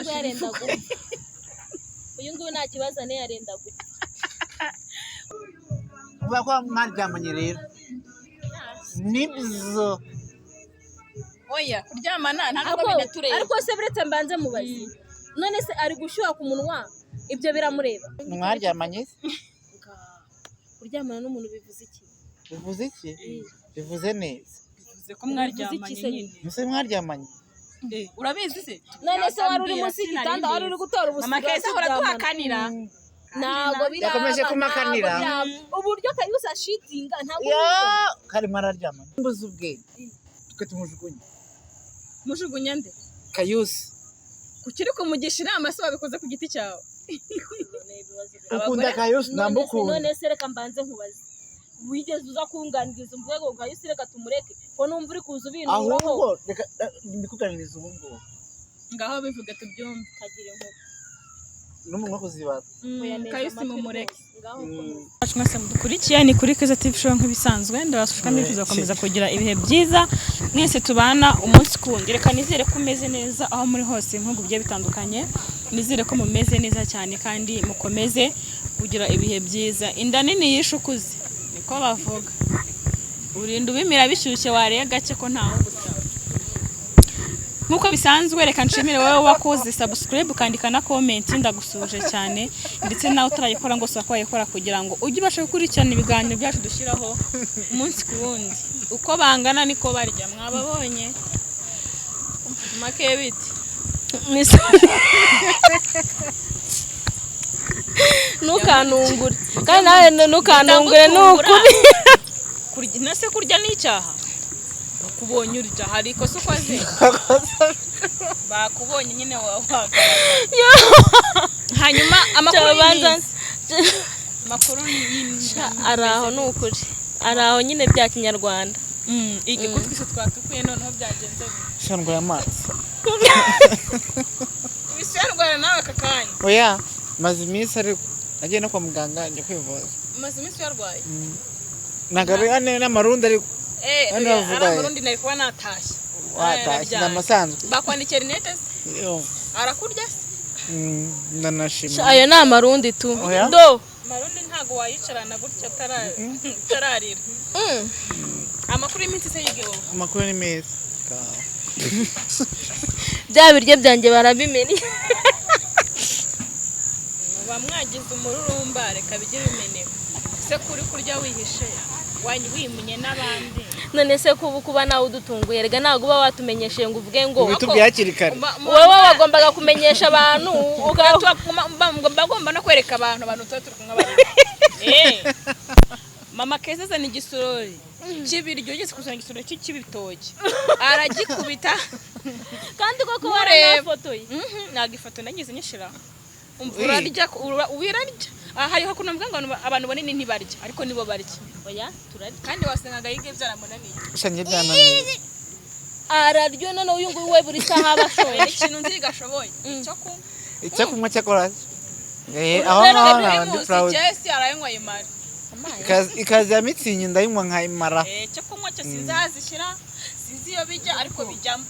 Uyu nguyu arenda gupfa. Uyu nguyu nta kibazo ane, arenda gupfa. Kuvuga ko mwaryamanye rero nibyo? Oya, kuryamana nta nubwo Ariko binatureba. ariko se buretse mbanze mubaze, none se ari gushyuha ku munwa, ibyo biramureba? Mwaryamanye se? Kuryamana n'umuntu bivuze iki? Bivuze iki? Bivuze neza. Bivuze ko mwaryamanye Bivuze iki se? nyine. Mbese mwaryamanye? Eh, urabizi se? None se wari uri munsi y'igitanda, wari uri gutora ubusiga? Mama Keza ahora duhakanira. Ntabwo biraba. Yakomeje kumakanira. Ntabwo byaba. Uburyo Kayusa ashitinga ntabwo Ya ubibona. kari mwararyamanye, mbuze ubwenge, twe tumujugunye. Mujugunye nde? Kayusi. Kuki uri kumugisha inama se wabikoze ku giti cyawe? Ni ibibazo byawe. Ukunda Kayusi? None se Ndamukunda. None se reka mbanze nkubaze, wigeze uza kunganiriza umvuge ngo Kayusi reka tumureke, ko numva uri kuza ubinuraho? Ahubwo reka mbikuganiriza ubu ngubu. Ngaho bivuga tubyumve. Kagira inkuru. N'umuntu wo kuzibara. Oya, neza Kayusi amatwi mumureke. rwose. Ngaho komeza. Bacu mwese mudukurikiye, ni kuri Keza TV Show nk'ibisanzwe. Ndabasuka nifuza gukomeza kugira ibihe byiza mwese tubana umunsi ku wundi. Reka nizere ko umeze neza aho muri hose mu bihugu bigiye bitandukanye. Nizere ko mumeze neza cyane kandi mukomeze kugira ibihe byiza. Inda nini yishe ukuze, niko bavuga. Urinda ubimira bishyushye, wariye gake ko ntawe gusaba. Nk'uko bisanzwe, reka nshimire wowe wakoze subscribe, ukandika na comment, ndagusuhuje cyane. Ndetse nawe utarayikora ngo usaba ko wayikora kugira ngo ujye ubasha gukurikirana ibiganiro byacu dushyiraho umunsi ku wundi. Uko bangana niko barya, mwababonye make biti. Ntukantungure kandi nawe ntukantungure, ni ukuri. Kurya nase, kurya ni icyaha? Bakubonye urya, hari ikosa ukoze? Bakubonye nyine wagaragara. Hanyuma amakuru Cyabanza y'iminsi, amakuru y'iminsi? Ari aho, ni ukuri, ari aho nyine bya kinyarwanda. Igikutwise twatukuye, noneho byagenze bite? Shandwaye amaso. Ibishyandwara nawe aka kanya? Oya, maze iminsi, ariko nagiye no kwa muganga njya kwivuza. Umaze iminsi uyarwaye? Ntabwo ari ane n'amarundi ariko. Eh, Hano oya, bavuga ari ye. amarundi nari kuba natashye. Watashye ni amasanzwe. Bakwandikiye rinete se? Yo, Arakurya se? Ndanashima. Ayo ni amarundi tu. Oya. Do. Amarundi ntago wayicarana gutya utararira. Amakuru y'iminsi se yige wowe? Amakuru ni meza. Bya biryo byanjye barabimennye. Muba mwagize umururumba, reka bijye bimeneka se. Kuri kurya wihishe, wimunye n'abandi. None se kuba nawe udutunguye, rega ntabwo uba watumenyesheje ngo uvuge ngo Ubitubwiye hakiri kare. Wowe wagombaga kumenyesha abantu Mba ngomba no kwereka abantu tuba turi kumwe bari. Eh. Mama Keza azana igisorori cy'ibiryo, ugeze kuzana igisorori cy'ibitoki aragikubita. Kandi koko Nkureba. waranafotoye. Ntabwo ifoto nagize nyishira. Umva, Ui. urarya, wirarya. Aha hariho ukuntu mvuga ngo abantu banini ntibarya, ariko nibo barya. Oya, turarya. Kandi wasangaga yiga byaramunaniye. Shanjye byananiye. Ararya. None uyu nguyu we buri saha aba Oya, ashonje. ikintu nzi gashoboye icyo kunywa. Icyo kunywa cyakora, aho Rero ngaho naba ndi Primus proud. Jesi arayinywa yimara. Ikazi ya Mützig ndayinywa nkayimara. Eh, icyo kunywa cyo sinzi aho azishyira, sinzi iyo bijya, ariko bijyamo.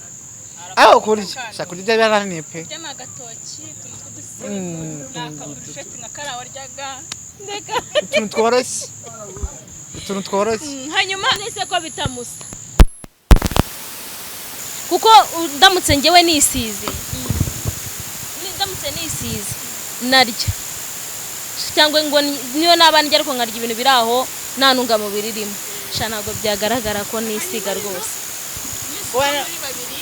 Aho kurya, shaka kurya byarananiye pe. Kurya ni agatoki, utuntu tw'udusimba, ni akaburusheti nka kariya waryaga. Utuntu tworoshye, utuntu tworoshye. Hanyuma None se ko bitamusa? Kuko ndamutse ngewe nisize, ndamutse nisize narya cyangwa ngo niyo naba ndya, ariko nkarya ibintu biri aho nta ntungamubiri irimo, sha ntabwo byagaragara ko nisiga rwose. Muri babiri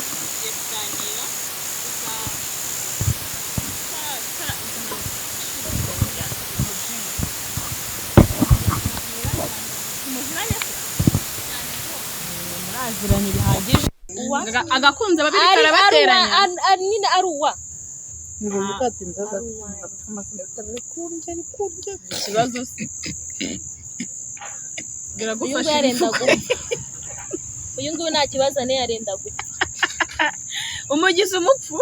tugiye kuganira gusa. Muraziranye bihagije, agakunze babiri karabateranya. Nyine ari uwa Ikibazo se Uyu biragufasha? nguyu arenda gupfa. Uyu nguyu nta kibazo ane, arenda gupfa. Umugize umupfu?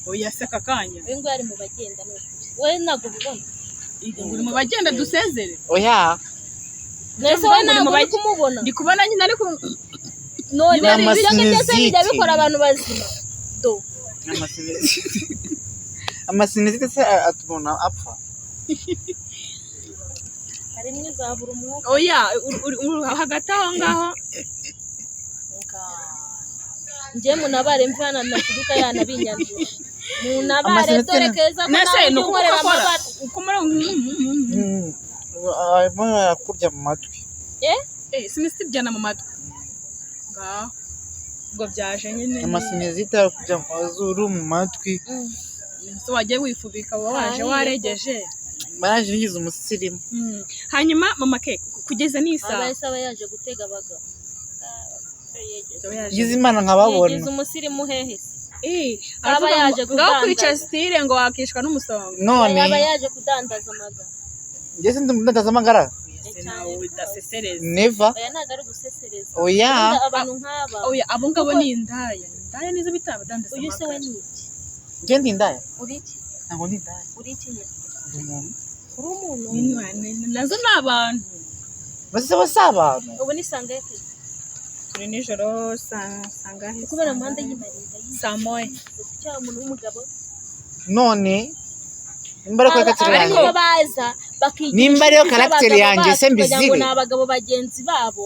Oya se, aka kanya. Uyu nguyu ari mu bagenda, ni ukuri, wowe ntabwo ubibona. Uri mu bagenda, dusezere. Oya. Nese wowe ntabwo uri kumubona? Ndi kubona nyine, ariko None Ni ibyo ngibyo se bijya amasinezite. bikora abantu bazima do? Amasinezite se atuma umuntu apfa? Harimo izabura umwuka. Oya, hagati aho ngaho. Njye munabare mvana na kiduka yanabinyanduje munabare. Amasinezite Dore keza ko Nese nawe ni ujya uko unkorera ukora amabara. Uko muri Arimo arakurya mu matwi. Eh? Eh, sinusite ibyana mu matwi, ngaho ubwo byaje nyine. Amasinezite arakurya mu mazuru, mu matwi. Se wagiye wifubika, wowe waje Ahiye. Waregeje. Baraje ngize umusirimu. Hanyuma mama ke kugeza n'isaha Aba yahise aba yaje gutega abagabo. Ngize Imana nkababona. Yigize umusirimu hehe se? Eh, Aba aravuga yaje ngo ngaho kwica kudandaza. style ngo wakishwa n'umusonga. None Aba yaje kudandaza amagara. Njye sindi umudandaza amagara. Ese nawe udasesereza. Never. Oya, ntabwo ari ugusesereza. Oya. Ubundi abantu nk'aba Oya, abo ngabo ni indaya, indaya nizo bita abadandaza Uyu se we amagara. ni iki? Njye ndi indaya? Uri iki? Ntabwo ndi indaya. Uri iki nyine? Ndi umuntu. Uri umuntu. Nazo ni abantu. Bose bose si abantu. Ubu ni sangahe? Turi nijoro saa sangahe? Kubera umuhanda y'imarinda. Saa moya. Cyangwa umuntu w'umugabo. None nimba ariko caractère Aba yanjye nibo baza bakigisha Nimba ariyo inshuti caractère z'abagabo yanjye, bacu se kugira ngo mbizibe? ni abagabo bagenzi babo,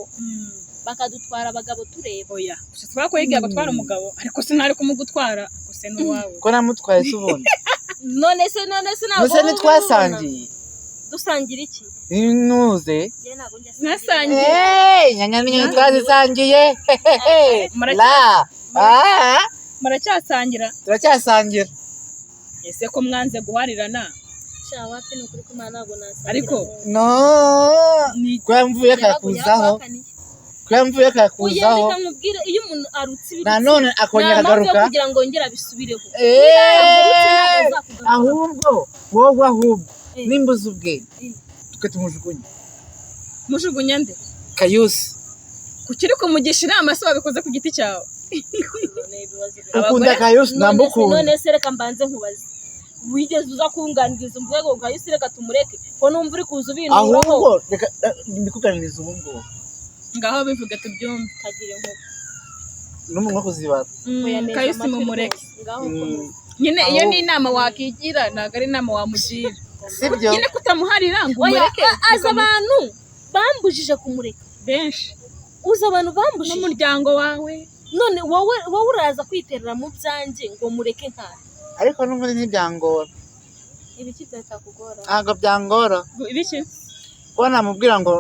bakadutwara abagabo tureba. Oya, gusa twakwigira gutwara umugabo, ariko sinari kumugutwara gusa n'uwawe. Ko namutwaye se ubundi? None se ntabwo Nuse wowe ubibona? ntitwasangiye? Dusangira iki? Ntuze. Njye ntabwo njya sangira. Mwasangiye. Hey, nyanya n'inyanya twazisangiye. La ah. Muracyasangira? Turacyasangira. Ese ko mwanze guharirana? Sha wapi, ni ukuri ko Imana ntabwo nasangira. Ariko- No kwa mvuye kakuzaho, kwa mvuye Oya, kakuzaho. reka nkubwire, iyo umuntu arutse ibirutsi, Nanone akongera nta mpamvu yo akagaruka. kugira ngo ngere abisubireho. Eh, azakugaruka. Ahubwo wowe, ahubwo Eh. nimba uzi ubwenge, Eh. twe tumujugunye. Mujugunya nde? Kayusi. Kuki uri kumugisha inama se wabikoze ku giti cyawe? None ibibazo Ukunda Abagore- Kayusi? None se Ndamukunda. none se reka mbanze nkubaze, wigeze uza kunganiriza umvuge ngo Kayusi reka tumureke, ko numva uri kuza ubinuraho? Ahubwo reka mbikuganiriza ubu ngubu. Ngaho bivuge tubyumve. Kagira inkuru. N'umuntu wo kuzibara. Oya, neza Kayusi amatwi mumureke. rwose. Ngaho komeza. Nyine iyo Aho- ni inama wakigira, ntabwo ari inama wamugira. Sibyo? Nyine kutamuharira ngo Oya, umureke. azi abantu bambujije kumureka? Benshi. Uzi abantu bambujije? N'umuryango wawe. None wowe uraza kwiterera mu byanjye ngo mureke nkana? Ariko n'ubundi ntibyangora. Ibiki byatakugora? Ntabwo byangora. Ibiki? Kuba namubwira ngo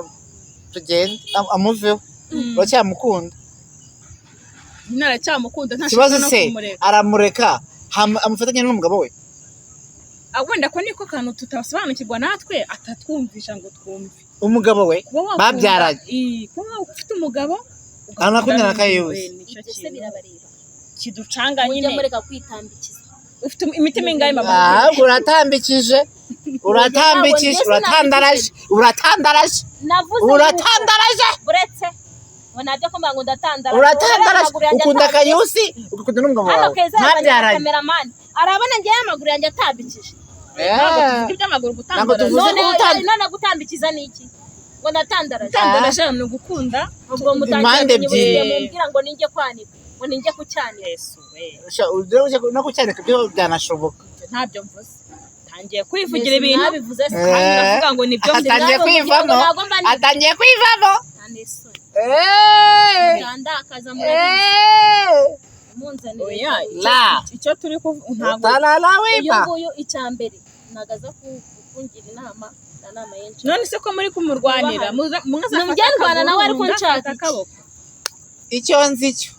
tugende amuveho, uracyamukunda. Nyine aracyamukunda, ntashaka Ikibazo no se kumureka. aramureka amufatanye n'umugabo we? Ah, wenda ko niko kantu tutasobanukirwa natwe, atatwumvisha ngo twumve. Umugabo we Kuba wakunda- babyaranye. Ii, kuba ufite umugabo Anakundana na ugakunda Kayusi. n'undi, nicyo Ibyo se kintu birabareba? kiducanga Mujye nyine. mureka kwitambikiza. Ufite imitima ingahe, mama? Ahubwo uratambikije, uratambikije, Ntabwo njye. uratandaraje, uratandaraje. Navuze yuko- Uratandaraje. Buretse ngo nabyo ko mba ngo ndatandara. Uratandaraje. Amaguru yanjye Ukunda atambitse. Kayusi, ugakunda n'umugabo Hano wawe keza yazanye mwabyaranye. kameramani, arabona ngewe amaguru yanjye atambikije. Ntabwo tuvuga iby'amaguru, Ntabwo gutandaraza. tuvuze None ko none gutambikiza ni iki? Ngo ndatandaraje? Gutandaraje ni ugukunda. Ubwo mutangira Impande kunyibutsa, ebyiri. mumbwira ngo ninjye kwanika, ngo ninjye kucyanika. Yesu we! Sha, ujya no kucyanika byo byanashoboka. Ibyo ntabyo mvuze, tangiye kwivugira ibintu. Mwabivuze se? Kandi ndavuga ngo nibyo mvuze. Atangiye Ntabwo kwivamo. ntabwo mba ndi- Atangiye kwivamo. Nta n'isoni. Eh. Mutandakaza, murabizi. Eh. Munzanire. Oya, La. icyo turi kuvuga ntabwo Utalala Uyu wipa. nguyu, icya mbere ntabwo aza kungira inama na nama yenshi. None se ko muri kumurwanira, mwazafata Numubyarwana nawe, ariko akaguru, nshaka undi afata iki? akaboko. Icyo nzi cyo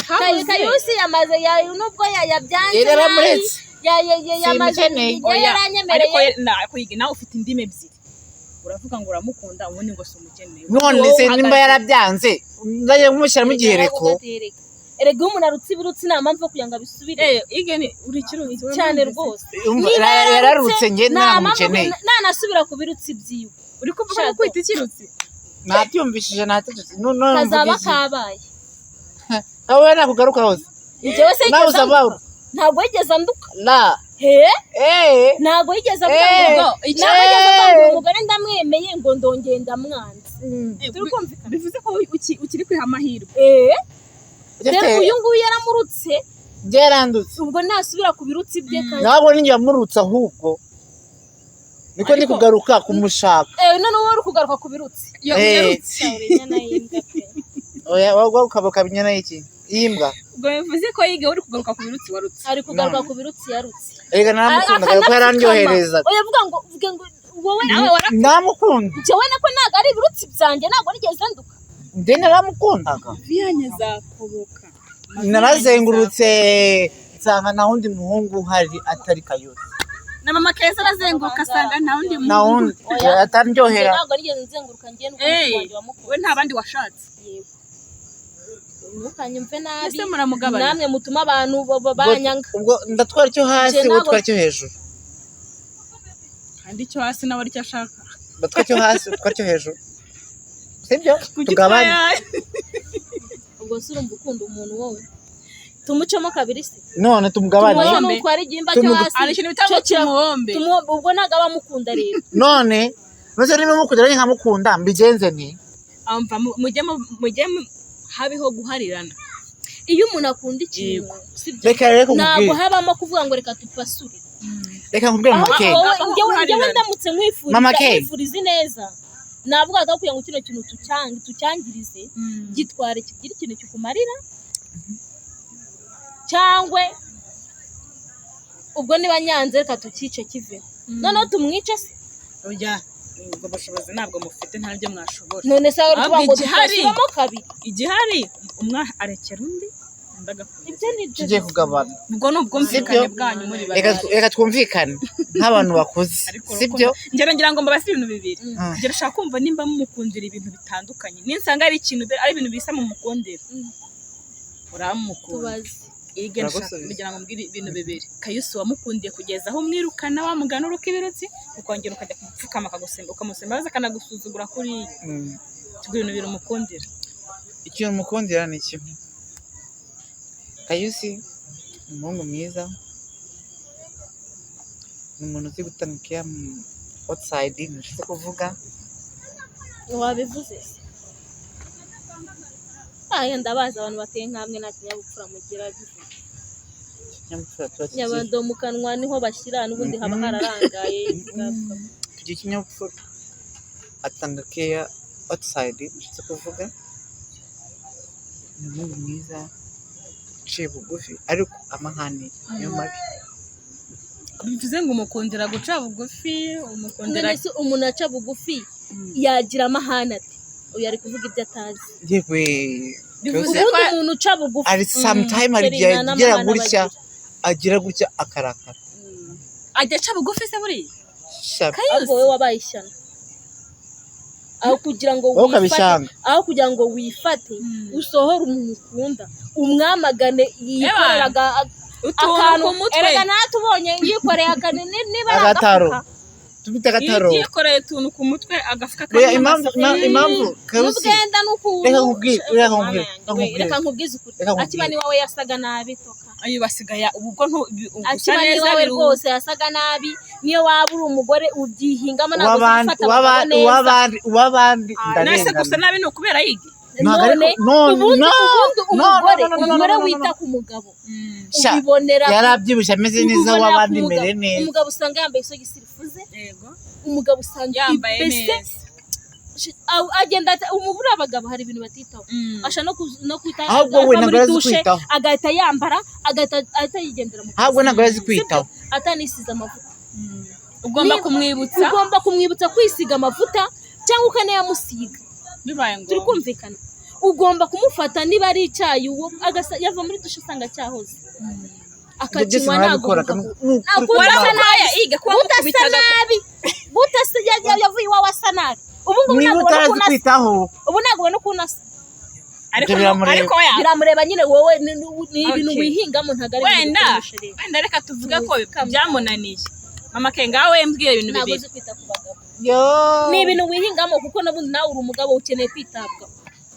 Habuze. Kayusi yamaze nubwo yabyanze Yari nabi, yaramuretse. yamaze Simukeneye. ibyo Oya, ariko yaranyemereye. ariko yiga nawe ufite indimi ebyiri, uravuga ngo uramukunda, ubundi ngo si umukeneye. None Wowe se nimba uhagaze- yarabyanze, nzajya kumushyiramo igihereko? Erega iyo umuntu arutse ibirutsi, nta mpamvu yo kugira ngo abisubire. Eh, Ige ni uri kirutsi we, Cyane mwumvise. rwose. Umva, Niba yararutse, njye nta mpamvu ntamukeneye. nanasubira ku birutsi byiwe. Uri kuvuga ko Shadow. kwita ikirutsi? Nabyumvishije, nategetse none Kazaba mvuga iki? kabaye. Aho nakugaruka hose Njyewe se nawe yigeze usaba anduka? Ntabwo yigeze anduka. La. He? Eh. Ntabwo yigeze avuga Eh. ngo Icyo- ntabwo yigeze avuga ngo uyu mugore ndamwemeye, ngo ndongeye ndamwanze. Turi kumvikana, bivuze ko ukiri kwiha amahirwe. Eh, Ufite- rero uyu nguyu yaramurutse. Byarandutse. Ubwo nasubira ku birutsi bye kandi. Ntabwo ninjye wamurutse, ahubwo niko ndi kugaruka kumushaka. Eh, none wowe uri kugaruka ku birutsi. Eh. Uri inyana y'imbwa pe. Oya, wowe ukaba inyana y'iki? Y'imbwa. Ubwo bivuze ko yiga uri kugaruka ku birutsi warutse. Ari kugaruka ku birutsi yarutse. Erega naramukundaga kuko yarandyohereza. Oya, vuga ngo, vuga ngo wowe. Nawe wara Ndamukunda. Njyewe nako ntabwo ari ibirutsi byanjye, ntabwo nigeze nduka. Njye naramukundaga. Viyange zakoboka. Narazengurutse nsanga nta wundi muhungu uhari atari Kayusi. Na mama Keza arazenguruka asanga nta wundi Nta wundi. Oya. Ataryohera. Ntabwo nigeze nzenguruka njye n'uko Eh, wanjye wamukunze. We nta bandi washatse? Yego, ntukanyumve nabi. Ese muramugabana? Namwe mutuma abantu banyanga. Ubwo ndatwara icyo hasi, Njye wowe ntabwo- utwara icyo hejuru. Kandi icyo hasi nawe aricyo ashaka. Ndatwara icyo hasi, utwara icyo hejuru, sibyo? Kuki Tugabane. utwaye? Ubwo se urumva ukunda umuntu wowe? Tumucemo kabiri se? None tumugabane. Tumuce Tumuhombe. n'utwara igihimba cyo hasi. Hari ikintu bita ngo Cyo tumuhombe. Ubwo ntabwo aba amukunda rero. None maze niba mukunda nanjye nkamukunda, mbigenze nti? Amva mujye habeho guharirana. Iyo umuntu akunda ikintu, sibyo? Reka rero Ntabwo nkubwire. habamo kuvuga ngo reka tupasure. Reka nkubwire, mama K. Wowe, Habaho njyewe guharirana. ndamutse nkwifuriza Mama K. nkwifuriza ineza, navuga ko kugira ngo kino kintu tucyangirize, gitware kigire ikintu kikumarira, cyangwa ubwo niba nyanze reka tucyice kiveho, noneho tumwice se? Oya, ubwo bushobozi ntabwo mufite, ntabyo mwashobora. None se wowe Ahubwo tuvuga ngo igihari- tupasuramo kabiri. Igihari, umwe arekera undi, undi agakomeza. Ibyo ni byo. Tugiye kugabana. Ubwo ni ubwumvikane Sibyo? bwanyu muri Reka babiri. reka twumvikane nk'abantu bakuze. Ariko Sibyo? ngira ngo mbabaze ibintu bibiri. Mm. Ngira ushaka kumva nimba mumukundira ibintu bitandukanye, ninsanga ari ikintu, ari ibintu bisa mumukundira, uramukunda. Tubaze. Ige nshaka Turagusubiza. kugira ngo mbwire ibintu bibiri. Kayusi wamukundiye kugeza aho umwirukana wamugana uruka ibirutsi, ukongera ukajya kumupfukama akagusemba, ukamusemba maze akanagusuzugura kuriya. Tubwire ibintu bibiri umukundira. Ikintu mukundira ni kimwe. Kayusi ni umuhungu mwiza, ni umuntu uzi gutanga care mu outside, ntishatse kuvuga. Wabivuze se? Aya, ndabazi abantu bateye nkamwe, nta kinyabupfura mugira, bivuze. Ikinyabupfura tuba kigira. Nyabando mu kanwa niho bashyira, n'ubundi haba hararangaye. Tugira ikinyabupfura. Atanga care outside, ntishatse kuvuga. Ni umuhungu mwiza uciye bugufi, ariko amahane niyo mabi. Bivuze ngo umukundira guca bugufi, umukundira None se umuntu aca bugufi yagira amahane ate? Uyu ari kuvuga ibyo atazi. Yewe. Bivuze Ubundi ko- umuntu uca bugufi, Ari sometime hari Sheri, igihe nta agira n'amahane gutya, aba agira gutya akarakara. Ajya aca bugufi se buriya? Sha- Ahubwo wowe wabaye ishyano, aho kugira ngo Wowe wifate, ukabishyanga. aho kugira ngo wifate usohore umuntu ukunda, umwamagane yikoreraga Utuntu akantu ku mutwe. Erega natubonye yikoreye akantu niba ari Agataro. agafuka. Tubite agataro. Yikoreye utuntu ku mutwe, agafuka Oya, karimo impamvu amasafuriya. impamvu Kayusi N'ubwenda n'ukuntu. Reka nkubwire, reka nkubwire, Mana yanjye, reka we, nkubwire. reka nkubwize ukuri. Reka nkubwire. Akiba ni wowe yasaga nabi, toka. Ayo basigaye ubwo usa Akiba ni neza wowe rwose yasaga nabi. Niyo waba uri umugore ubyihingamo, ntabwo uzi Uw'abandi, gufata abagabo uw'abandi, neza. uw'abandi, uw'abandi, Nase gusa ndarengana. nabi ni ukubera yige. Ntabwo None ariko no ubundi no ubundi no no umugore no no no no umugore no no wita no ku mugabo Sha, ubibonera yarabyibushye ameze neza, ubibonera ku w'abandi mugabo. mere neza. Umugabo usanga yambaye isogisi rifuze, Yego. umugabo usanga Yambaye mbese neza. Agenda umubura. Abagabo hari ibintu batitaho, asha no kwita Ahubwo we ava ntabwo muri azi dushe kwitaho. agahita yambara, agahita ahita yigendera mu kazi. Ahubwo ntabwo azi kwitaho. Sibyo? Atanisize amavuta. Ugomba kumwibutsa. Ugomba kumwibutsa kwisiga amavuta cyangwa ukanayamusiga. Bibaye Turi ngombwa. kumvikana? Ugomba kumufata, niba ari icyayi, uwo yava muri dushe asanga cyahoze, Ibyo byose akakinywa. Ntabwo narabikoraga. ntabwo Ni ukuri udasa kw'Imana. nabi. Yiga kuba Budasa mukubitaga. nabi, budasa yavuye iwawe asa nabi. Ubu ngubu Niba ntabwo ubona utazi ukuntu asa. kwitaho, Ubu ntabwo ubona ukuntu asa. Ariko Ibyo biramureba. Ariko oya. Biramureba nyine. Wowe ni ibintu Okay. wihingamo, ntabwo ari ibintu Wenda bikoresha rero. Wenda reka tuvuge ko byamunaniye. Mama ke, ngawe mbwira ibintu Ntabwo bibiri. uzi kwita ku bagabo. Yo. Ni ibintu wihingamo, kuko n'ubundi nawe uri umugabo ukeneye kwitabwaho.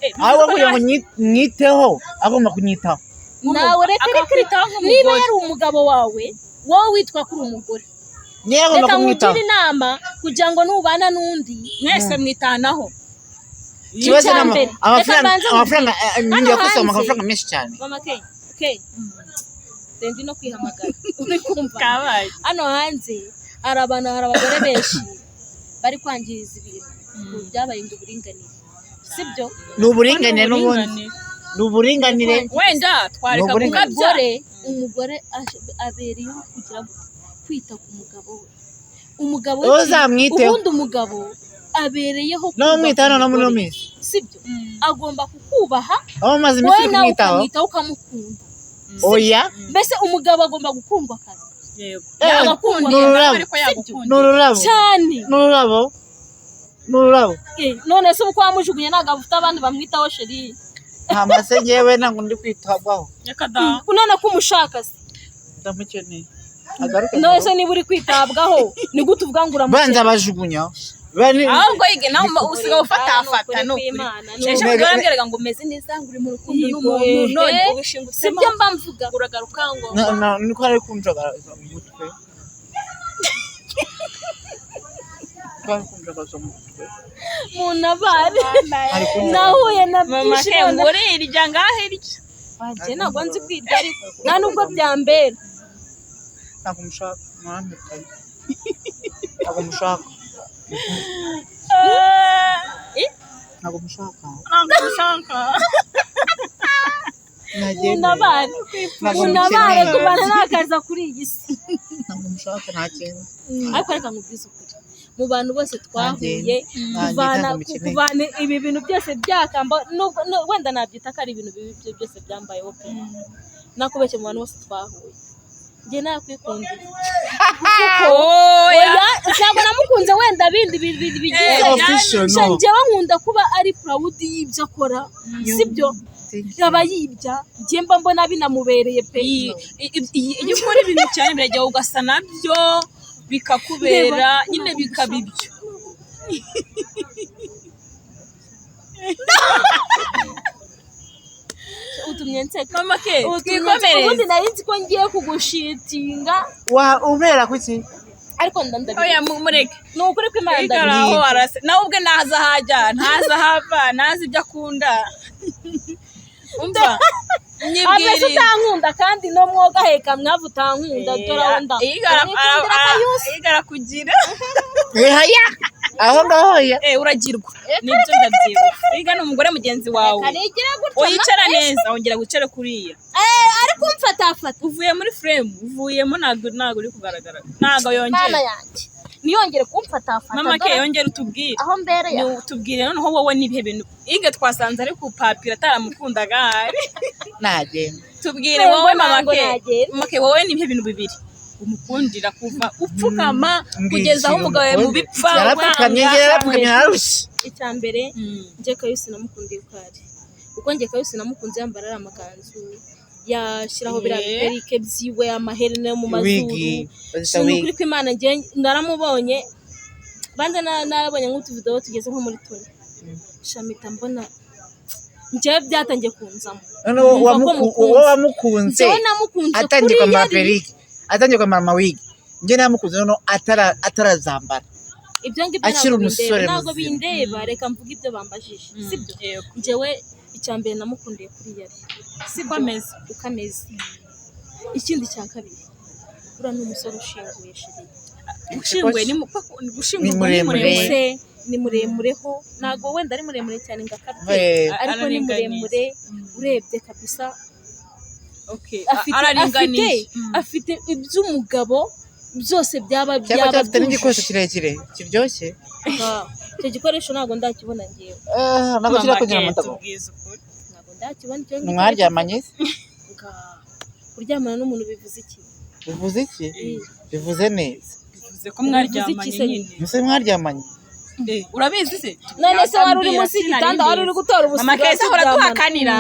Eh, Ahubwo kugira ngo nyiteho, agomba kunyitaho. Nawe reka reka reka Akakwitaho nk'umugore. Niba yari umugabo wawe, wowe witwa ko uri umugore, Niyo agomba reka kumwitaho. nkugire inama kugira ngo nubana n'undi. Mwese mwitanaho. Ikibazo Icya ni mbere, reka amafaranga mbanze amafaranga nkubwire. Hano njya kusoma hanze- amafaranga menshi cyane. Mama K, K. Ndi no kwihamagara, uri kumva? Kabaye. Hano hanze hari abantu, hari abagore benshi bari kwangiriza ibintu. Ubu byabaye ngo uburinganire, sibyo? Ni uburinganire n'ubundi, ni uburinganire. Wenda twareka Ni uburinganire. gukabya. Umugore abereyeho kugira ngo kwita ku mugabo we, umugabo we Wowe uzamwiteho. Ubundi umugabo abereyeho No kubaha mwitaho no muri ino umugore. minsi. Sibyo? Agomba kukubaha. Aho umaze iminsi Wowe uri nawe kumwitaho? ukamwitaho, ukamukunda. Oya. Mbese umugabo agomba gukundwa akazi. Yego. Eh, Yagukunda ni ururabo. ariko yagukunda. Ni ururabo. Cyane. Ni ururabo, ni ururabo. None se ubu ko wamujugunye, ntabwo afite abandi bamwitaho, chéri? Nta mase, ngewe ntabwo ndi kwitabwaho. Reka da. None ko umushaka se? Ndamukeneye, agaruke. None se niba uri kwitabwaho, ni gute uvuga ngo uramukeneye? Banza bajugunya. Ahubwo yige nawe usigaye ufatafata, ni ukuri. Kw'Imana, ni Ejo ukuri. bundi warambwiraga ngo umeze neza, ngo uri mu rukundo n'umuntu, none ubishingutsemo. Sibyo mba mvuga. Uragaruka ngo Niko ari kunjagaraza mu mutwe. Niko ari kunjagaraza mu mutwe. Munabare. Ari kunjagaraza. Nahuye na mama byinshi ke none. ngo urirya, ngaho irya. Njye ntabwo nzi kwirya, ariko nta nubwo byambera. Ntabwo mushaka, mwampitanye, ntabwo mushaka. Ntabwo mushaka. Ntabwo ushaka. Nagende. Munabare. Ntabwo Munabare. mukeneye. Kubana nakaza kuri iyi si. Ntabwo mushaka, nta kintu. Ariko reka nkubwize ukuri, mu bantu bose twahuye, Nta kuvana ntabwo mukeneye. kuvana ibi bintu byose byakamba, nubwo wenda nabyita ko ari ibintu bibi, byo byose byambayeho pe, nakubeshye, mu bantu bose twahuye njye nakwikundiye. Oya. Oya, ntabwo namukunze wenda bindi bigize. Eh, Official, Sha, no. njyewe nkunda kuba ari proud y'ibyo akora, sibyo? Yaba yibya, njye mba mbona binamubereye pe. Iyo ukora ibintu cyane birajya ugasa nabyo, bikakubera nyine, bikaba ibyo. Utumye nseka. Mama ke, Utumye nseka. twikomereze. Ubundi nari nzi ko ngiye kugushitinga. Wa ubera kuki? Ariko ndandabira. Oya, mureke. Ni ukuri kw'Imana, Igara ndabira. aho arase nawe ubwe ntazi aho ajya, ntazi aho ava, ntazi ibyo akunda. Umva. Abese Nyibwirire. utankunda kandi no mwoga heka mwavu, utankunda, dore aho nda. Nikundira Kayusi. Igara kugira. Ehaya, aho ngaho ya. Eh, uragirwa nibyo, ndabyibuka. Iga ni umugore mugenzi wawe. Karigira gutya. Oyicara neza, wongera wicare kuriya. Eh, ariko umfatafata. Uvuye muri frame, uvuyemo, ntabwo uri kugaragara, ntabwo Mana yongeye. yanjye, niyongere kumfatafata. Mama ke, Dore yongere utubwire. aho mbereye. Ni utubwire noneho wowe n'ibihe bintu Iga twasanze ari kupapira ataramukundaga ahari. Nagenda. Tubwire Ntabwo wowe mama ntabwo ke. nagenda. Mama ke, wowe n'ibihe bintu bibiri umukundira kuva upfukama kugeza aho umugabo wawe mu bipfa? Yarapfukamye. Wanga. Yarapfukamye, yararushye. Icya mbere, njye Kayusi namukundiye uko ari, kuko njye Kayusi namukunze yambara ari amakanzu, yashyiraho biriya biperike byiwe, amaherena yo mu mazuru. Wigi bazita. Ni Wigi. ukuri kw'Imana, njye naramubonye, banza narabonye nk'utuvidewo tugeze nko muri tune, shamita mbona njyewe byatangiye kunzamo. Noneho Numva ko mukunze. uwo wamukunze Njyewe namukunze atangiye kuri kwambara yari perike, atangiye kwambara amawigi. Njye namukunze noneho atarazambara. Ibyo ngibyo Akiri ntabwo bindeba. umusore Ntabwo muzima. bindeba, reka mvuge ibyo bambajije, sibyo? Yego. Njyewe icya mbere namukundiye kuri yari, sibyo? Uko ameze. Uko ameze. Ikindi cya kabiri, uriya ni umusore ushinguye, chéri. Ushinguye ni Ni gushingurwa ni muremure. muremure. Se ni muremureho, ntabwo wenda ari muremure cyane ngo akabye, ariko ni Araringaniye. muremure urebye kabisa. Okay. Afite Araringaniye. afite iby'umugabo byose byaba Cyangwa byaba cyafite n'igikoresho byujuje. kirekire kiryoshye. Ah, icyo gikoresho ntabwo ndakibona ngewe. Eh, ntabwo Mama kirakugira ke, amatako. tubwize ukuri. Ntabwo ndakibona icyo ngicyo. Mwaryamanye se? Kuryamana n'umuntu bivuze iki? Bivuze iki? Bivuze neza. Bivuze ko mwaryamanye Bivuze iki se? nyine. Mbese mwaryamanye? Eh, urabizi se? None se wari uri munsi y'igitanda, wari uri gutora ubusiga? Mama kese ahora duhakanira.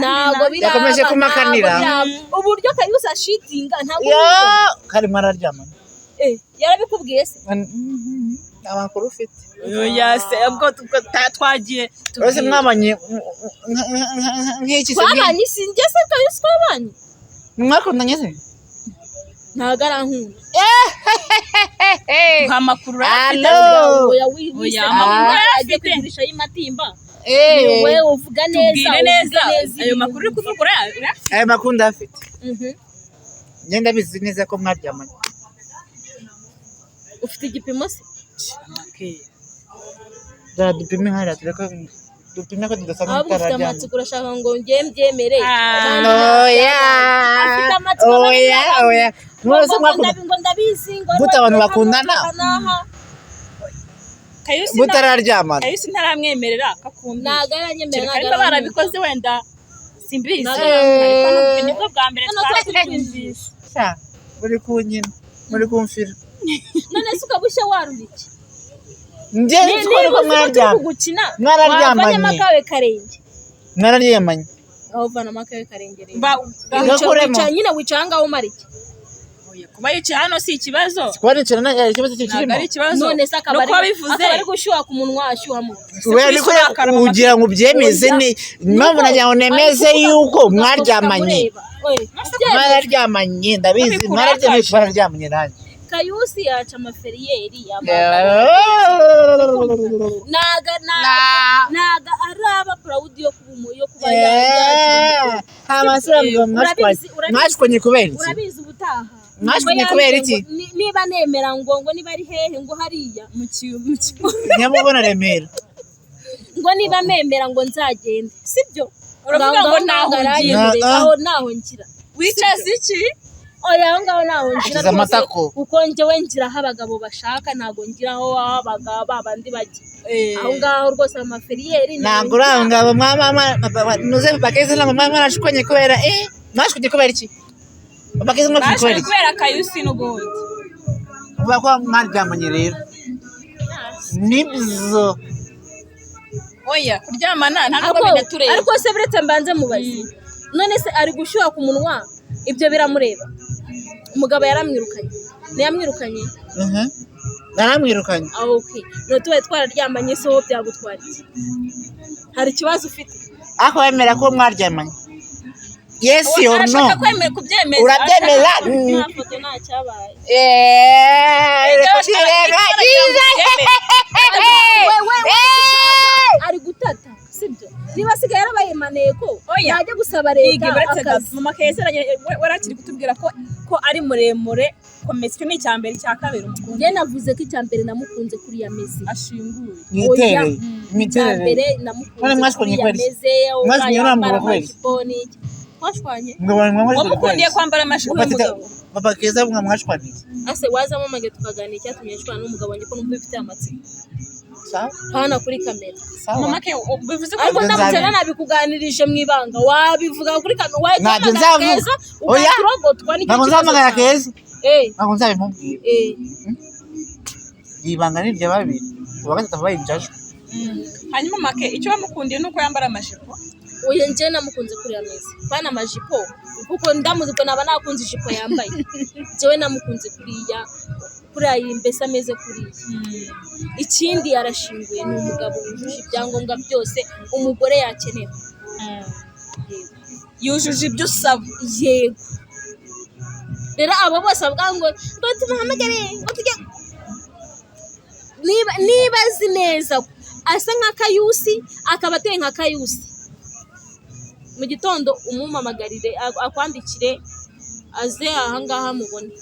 Ntabwo biraba. Yakomeje kumakanira. Ntabwo biraba. Uburyo Kayusi ashitinga ntabwo Ya, ubibona. kari mwararyamanye. Eh, yarabikubwiye se? Amakuru ufite. Oya se, ubwo twagiye. Uretse mwabanye nk'iki se? Twabanye si njye se Kayusi twabanye? Mwakundanye se? Ntabwo arankunda. Duha amakuru urayafite. Alo. Oya, Oya, wiseka. amakuru Ajya urayafite. kugurisha y'amatimba. Eh, Wowe uvuga neza. Tubwire neza uvuge neza ayo ibintu. makuru uri kuvuga urayafite. Ayo makuru ndayafite. Mhm. Njye ndabizi neza ko mwaryamanye. Ufite igipimo se? Dore dupime hariya, tureke dupime ko tudasanga Ahubwo ufite mutararyamye. amatsiko, urashaka ngo njye mbyemere? Ah. Kandi Oya. afite amatsiko. Oya, oya. Mwese ngo mwakunda ngo ndabizi ngo Gute abantu bakundana? N'aha. Kayusi mutararyamana. Kayusi ntaramwemerera kakunda. Ntago aranyemerera. Kereka Ntago niba arankunda. barabikoze wenda simbizi, Ntago ariko nibwo bwa mbere Hano tuba turi twarabyumvise. Sha, muri kunyina, muri kumfira. None se ukaba ushya warura iki? Njye nzi ko Niba ariko uzi ko turi mwaryamanye. kugukina, Mwararyamanye. wavanyemo akawe karenge. Mwararyamanye. Aho uvanamo akawe karenge rero? Gakuremo. Nyine wicara ahangaha umara iki? Oya, kuba yicaye hano si ikibazo. Kuba nicara nta ikibazo Ntabwo kirimo. ari ikibazo. None se akaba Nuko ari wabivuze. akaba ari gushyuha ku munwa, ashyuha mu We ariko ugira ngo ubyemeze, ni impamvu nagira ngo nemeze yuko mwaryamanye. Mwararyamanye, ndabizi. Babikurakaje. Mwararyamanye, twararyamanye nanjye. Kayusi yaca amaferiyeri yambaye. Naga naga araba proud yo kuba yo kuba yagira. Amasura mwashwanye. Urabizi. Mwashwanye kubera iki? Urabizi ubutaha. Mwashwanye Ngo kubera yambwiye iki? ngo niba nemera ngo niba ari hehe, ngo hariya Mu ki- Nyamubona Remera. Ngo niba memera ngo nzagende, sibyo? Uravuga ngo naho ngira. Ah, ah. Aho naho ngira. Wicaza iki? Oya, aho ngaho naho ngira Ukiza rwose, amatako. kuko njyewe ngira aho abagabo bashaka, ntabwo ngira aho abagabo babandi bajya. Aho ngaho rwose amaferiyeri Ntabwo uri aho ngabo mwama nuze bakeze, ntabwo mwama mwarashwanye kubera mwashwanye kubera iki? Bakeze, mwashwanye kubera Bashaka iki? kubera Kayusi n'ubundi. Kuvuga ko mwaryamanye rero nibyo? Oya, kuryamana nta nubwo Ariko binatureba. ariko se buretse mbanze mubaze, none se ari gushyuha ku munwa, ibyo biramureba? Umugabo yaramwirukanye, ntiyamwirukanye? Mhm. Naramwirukanye. Aho okay, none tubaye twararyamanye se wowe byagutwara iki? Hari ikibazo ufite? Ariko wemera ko mwaryamanye, yes or no? Arashaka kwemera kubyemeza. Urabyemera? Nta foto, nta cyabaye. Reka twirengagize. We ari gutata, sibyo? Niba asigaye yarabaye maneko, Oya. yajya gusaba leta Yige uretse gato. akazi. Mama Keza warakiri kutubwira ko ari muremure. Komeza, icyo ni icya mbere. Icya kabiri umukunda? Njye navuze ko icya mbere namukunze kuriya ameze. Ashinguye. Imiterere. Oya. Icya Imiterere. mbere namukunze None mwashwanye kuriya kubera iki? ameze. Mwashwanye yambara namugura kubera iki? amajipo n'iki, twashwanye. Wamukundiye kwambara amajipo? Papa Y'umugabo. Papa Keza mwa mwashwaniye? Ase wazamo amage tukaganira icyatumye nshwana n'umugabo wanjye, ko numva bifite amatsiko. Sawa. Hano kuri kamera. Sawa. Mama ke, bivuze ko Ariko Ntabyo ndamutse nzabivuga. nanabikuganirije mu ibanga, wabivuga kuri kamera, wahita Ntabyo uhamagara nzavuga. Keza, Oya. ugaturogotwa nicyo Ntabwo kibazo nzahamagara cyawe. Keza. Eh. Ntabwo nzabimubwira. Eh. Ibanga ni irya babiri, uwa gatatu aba yinjajwe. Hanyuma make, icyo wamukundiye ni uko yambara amajipo? Oya, njye namukunze kuriya ameze, pana amajipo, kuko ndamuzi ko naba nakunze ijipo yambaye. Njyewe namukunze kuriya iyi, mbese ameze kuriya. Ikindi yarashinguye, ni umugabo wujuje ibyangombwa byose umugore yakenera. Yego. Yujuje ibyo usaba. Yego. Rero abo bose bavuga ngo tumuhamagare ngo tujye, niba azi neza ko asa nka Kayusi, akaba ateye nka Kayusi, mu gitondo umumamagarire, akwandikire aze ahangaha mubone.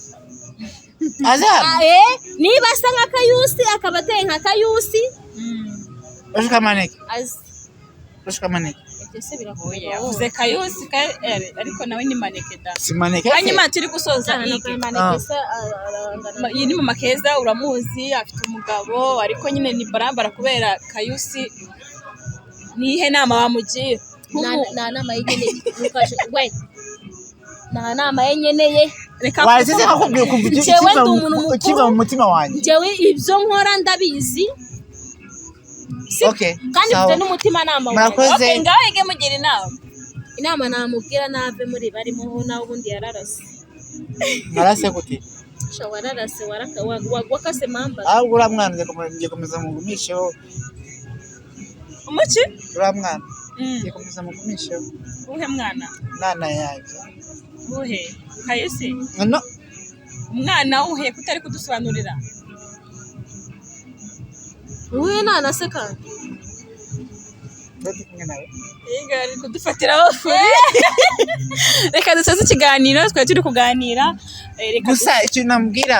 Aze hano? Ah, niba asa nka Kayusi, akaba ateye nka Kayusi, Ushuka maneke. Aze. Ushuka maneke. Ibyo se birakureba Oya, wowe? yavuze Kayusi ariko nawe ni maneke da. Si maneke se? Hanyuma turi gusoza. Cyane Ige. ko maneke se arangana. Iyi ni Mama Keza, uramuzi, afite umugabo, ariko nyine ni barambara kubera Kayusi. Nihe nama wamugira? Nta nama ye nkeneye. We, nta nama ye nkeneye. Reka. Wahise nkakubwira ukumva Njyewe ndi umuntu mukuru. ikiva mu mutima wanjye. Njyewe ibyo nkora ndabizi. Okay. Kandi Sawa. mfite n'umutimanama wanjye. Murakoze. Okay, ngaho ige mugira inama. Inama namubwira, nave muri barimo, nawe ubundi yararase. Narase gute? Sha, wararase, wakase mamba. Ahubwo uriya mwana ngiye komeza mugumisheho. Umuki? Uriya mwana ngiye komeza mugumisheho. Uwuhe mwana? Nana yanjye. Uwuhe? Kayusi? No. Umwana wuhe kutari kudusobanurira? Uhuye nana se kandi? Ndi kumwe nawe. Yiga ari kudufatiraho furi. Reka dusoze ikiganiro twari turi kuganira. Reka Gusa ikintu namubwira,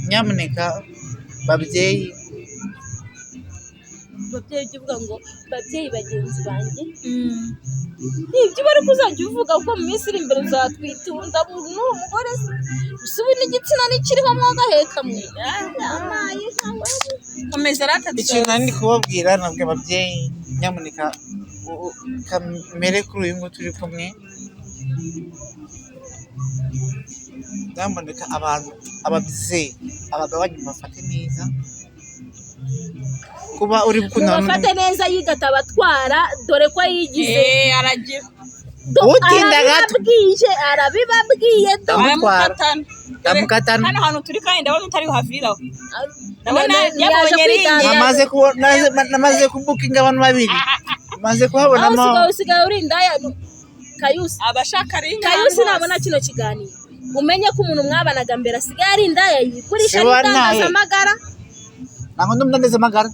nyamuneka babyeyi, Babyeyi, ujya uvuga ngo babyeyi bagenzi banjye, nibyo uba ariko uzajya uvuga, kuko mu minsi iri imbere uzatwitunda n'uwo mugore se. Gusa ubu n'igitsina ntikiriho mwagaheka mwe. Amaye nkawe. Komeza rata. Ikintu nari ndi kubabwira, nabwo ababyeyi, nyamuneka kamere kuri uyu nguyu turi kumwe, nyamuneka abantu, ababyeyi, abagabo banyu bafate neza. Kuba uri gukundana Mubafate neza, yigata abatwara, dore ko yigize. Aragira. Utinda gato. Arabibabwiye, arabibabwiye do. Ndamutwara. Aramukatana. Ndamukatana. Hano hantu turi kandi ndabona utari buhaviraho. Ndabona None yabonye yaje ringi. kwidandaza. Namaze kubona, namaze kubukinga abantu babiri, maze Aho kuhabonamo. usigaye uri indaya Kayusi. Abashaka ringi. Kayusi nabona kino kiganiro, umenye ko umuntu mwabanaga mbere asigaye ari indaya yigurisha Se wa nahe. n'itangazamagara. Ntabwo ndi umudandaza.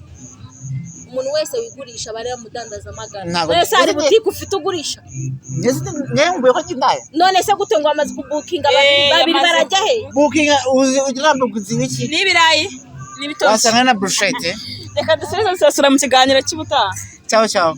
Umuntu wese wigurisha aba ari umudandaza-magara. Ntabwo- None se hari butike ufite ugurisha? Ngewe ko ndaya. None se gute ngo amaze kubukinga babiri, babiri barajya he? Bukinga uzi ugira ngo uzi ibiki? N'ibirayi n'ibitoki. Wasanga na brochette. Reka dusubize dusasura mu kiganiro cy'ubutaha. Ciao ciao.